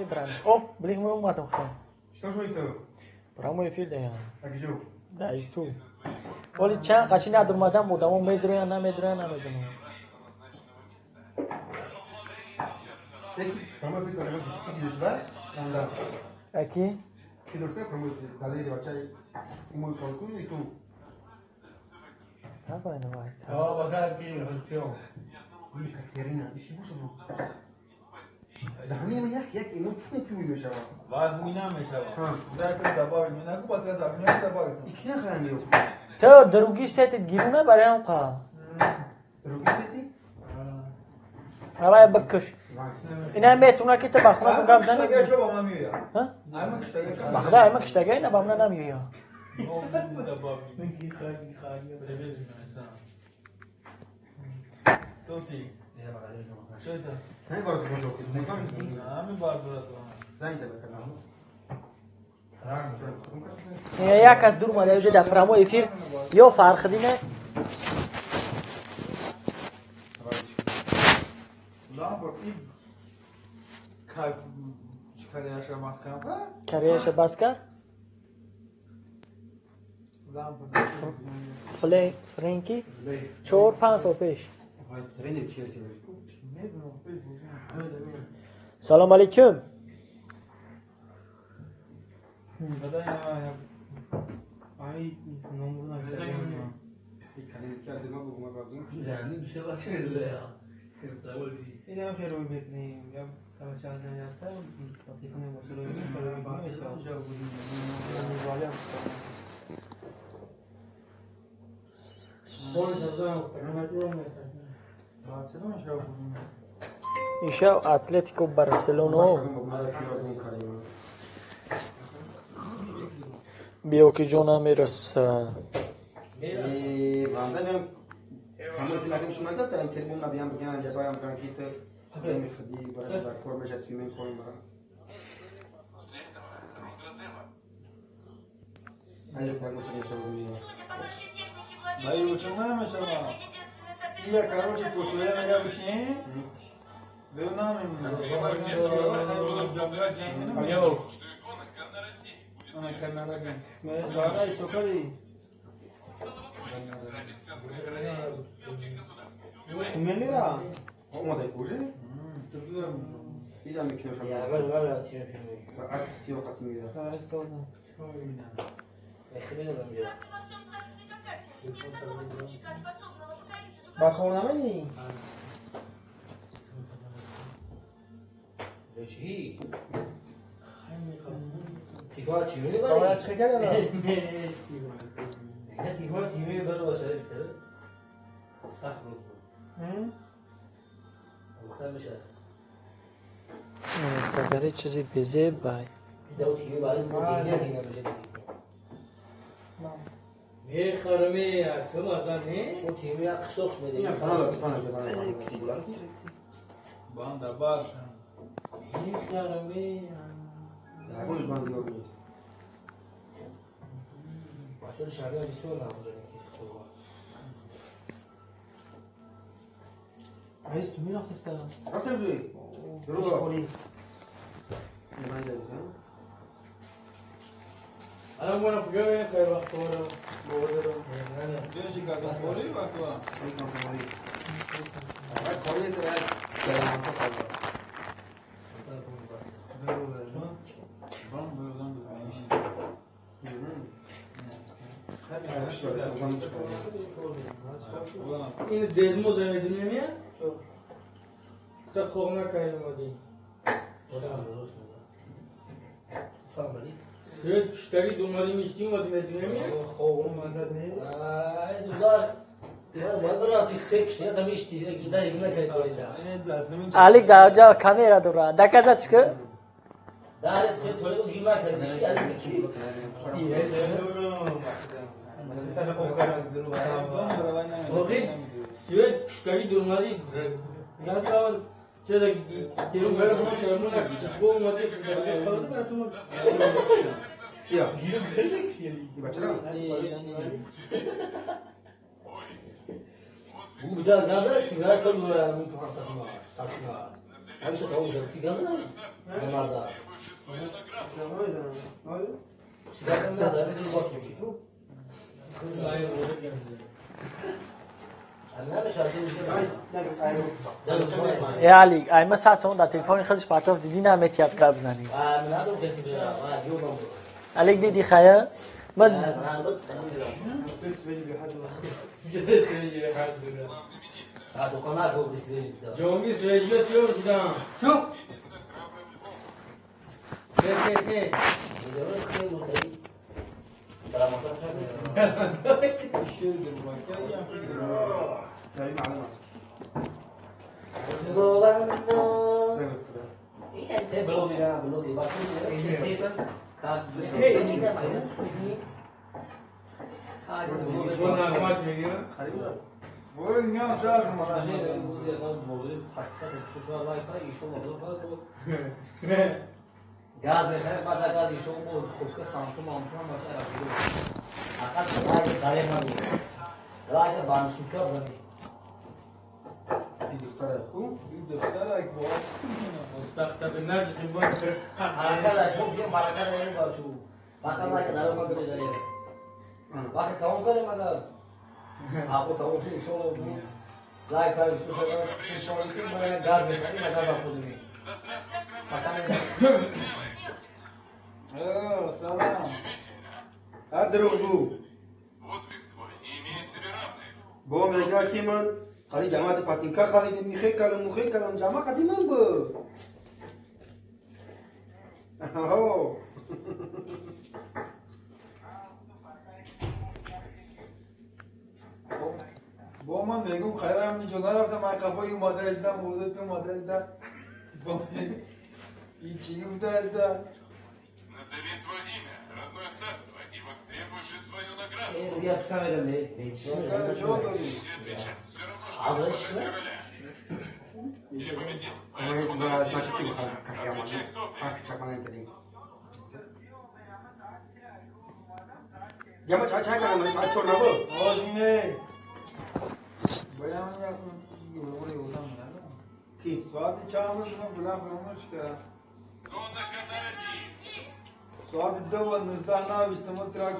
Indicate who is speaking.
Speaker 1: Мебарам. О, блин, мы омадам хон.
Speaker 2: Что же это?
Speaker 1: Прямой эфир даям.
Speaker 2: А где?
Speaker 1: Да, YouTube. Оли чанд қаши надурмадам, одамо медуроян, намедуроян, намедонам.
Speaker 2: Яки прямой эфир дорем, ки дошта? Нанда.
Speaker 1: Аки?
Speaker 2: Ки дошта прямой эфир? Далери бачай умой калку и ту.
Speaker 1: Давай, давай.
Speaker 3: А, пока пьем.
Speaker 2: Катерина, иши бушо. Да ҳамин як як имо чун пюй мешава.
Speaker 3: Вазмина мешава. Дай добавить, минаку батра забня добавить.
Speaker 2: Ики нахарам ё.
Speaker 1: То другие сети гируна барам қа.
Speaker 2: Другие сети?
Speaker 1: Давай бакш. Ина метуна ки та бахна ку гап зани.
Speaker 3: Киштага ба ман меоя.
Speaker 1: Ҳа?
Speaker 3: Ама киштага.
Speaker 1: Бахда ама киштага ина ба ман намеоя.
Speaker 3: Тофи.
Speaker 2: Не баро то бошо.
Speaker 3: Ами бардора.
Speaker 1: Як аз дур омада уже дар прямой эфир ё Фархдине. Карьераша бас кард? Френки 4-5 сол пеш. Салом алейкум. Ишав Атлетико Барселона. Биё ки ҷо намераса. Тагари чизи безебай. Алик дар ҷо камера дора. Доказать ки? Э Али, ай ма сад сомон дар телефони худаш партоф дидӣ наметиҳад гап занӣ. Алик диди хая? Ман
Speaker 2: Бо мега ки ман қали ҷамоати патинка харидем, михе кардам, мухе кардам, ҷама қади ман буд.
Speaker 3: Бо ман мегум хайрам ничо нарафтам, ай қафои омада издам, озат омада изда. Бо ичи гуфта изда.
Speaker 4: Назови свое имя, родное царство и востребуй же свою награду. Отвечать все равно, что уважать короля. Я победил, поэтому народ еще решит. Отвечай, кто ты.
Speaker 2: Ҷама чай чай кардам, чай чор набуд.
Speaker 3: Озме. Боям як юргури одам надо.
Speaker 2: Ки?
Speaker 3: Соати чанд буд ман булан фаромӯш кардам.
Speaker 4: Кто на канаде?
Speaker 3: Соати 2 ва 19 на 29 траку.